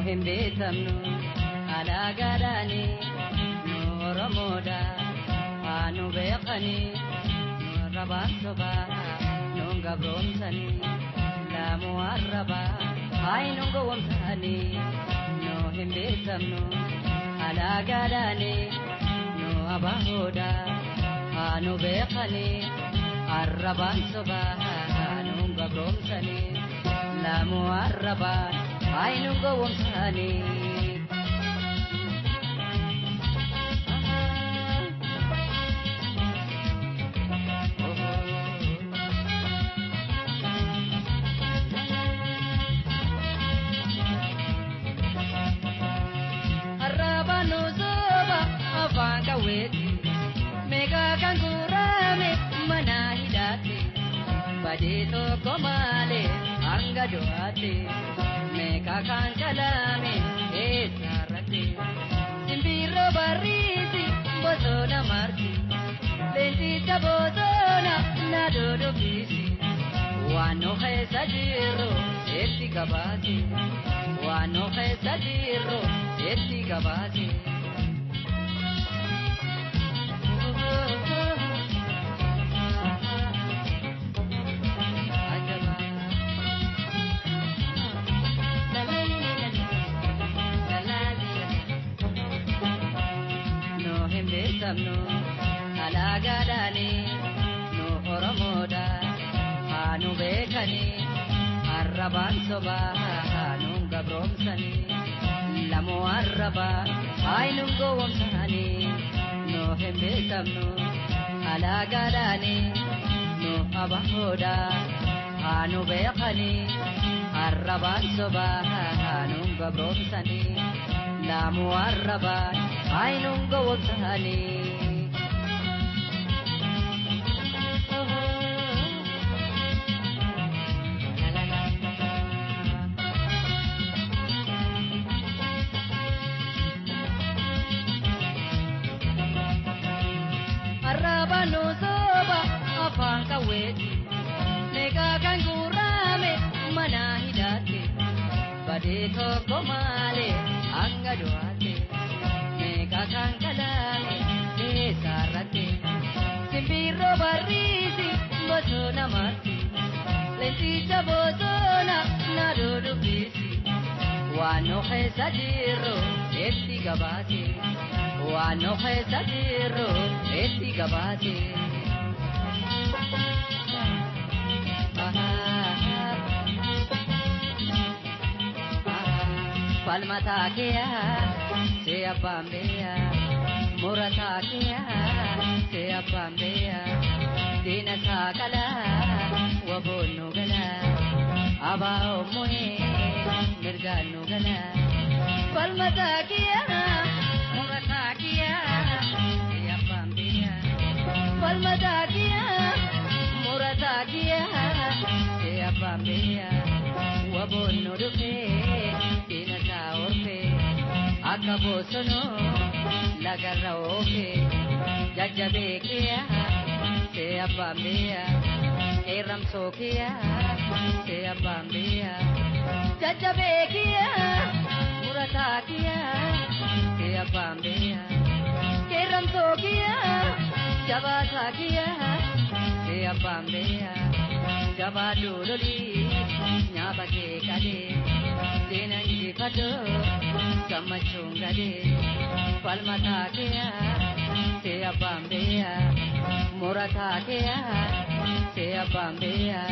Hin beekamnu alaagaadhaani nu Oromoodha haa nu beekani nu arrabaan sobaa nu gabroomsani laamu arrabaa haa nu gowwomsani nu hin beekamnu alaagaadhaani nu abaahoodha haa nu beekani arrabaan sobaa nu gabroomsani laamu arrabaa haa nu gowwomsani. Meeqa kan guurame mana hidhaatti badii tokko malee hanga du'aatti meeqa kan qalame eessarratti simbirroo barriisi bosona marti leencicha bosona na dodobisi waan nu keessa jirru itti gabaase waan nu keessa jirru itti gabaase. No hin beekamnu alaagaadhaani nu Oromoodha haa nu beekani arrabaan sobaa haa nu gabroomsani lamoo arrabaa haa nu gowwomsani no hin beekamnu alaagaadhaani nu abaahoodha haa nu beekani arrabaan sobaa haa nu gabroomsani laamu arrabaa haa nu gowwomsani. Arrabaan soba afaan qawweeti meeqa kan guurame mana hidhaatti badii tokko malee hanga du'aatti meeqa kan qalame eessarratti simbirroo barriisi bosona marti leencicha bosona na dudubisi waan nu keessa jirru itti gabaase. Waan nu keessa jirru itti gabaase. Falmataa kee see abbaan beeyaa murataa kee see abbaan beeyaa diina saaqalaa waboon nu galaa abaa ommohee mirgaan nu galaa. Falmataa kee murataa kee see abbaan beeyaa falmataa kee murataa kee see abbaan beeyaa waboon nu dhufee diina isaa orfee akka bosonoo lagarra oofee jajjabee kee see abbaan beeyaa qeerramsoo kee see abbaan beeyaa jajjabee kee murataa kee see abbaan beeyaa qeerramsoo kee jabaataa kee see abbaan beeyaa jabaa duulolii nyaaba kee qalee diina injifadhoo gammachuun galee falmataa kee see abbaan beeyaa murataa kee see abbaan beeyaa.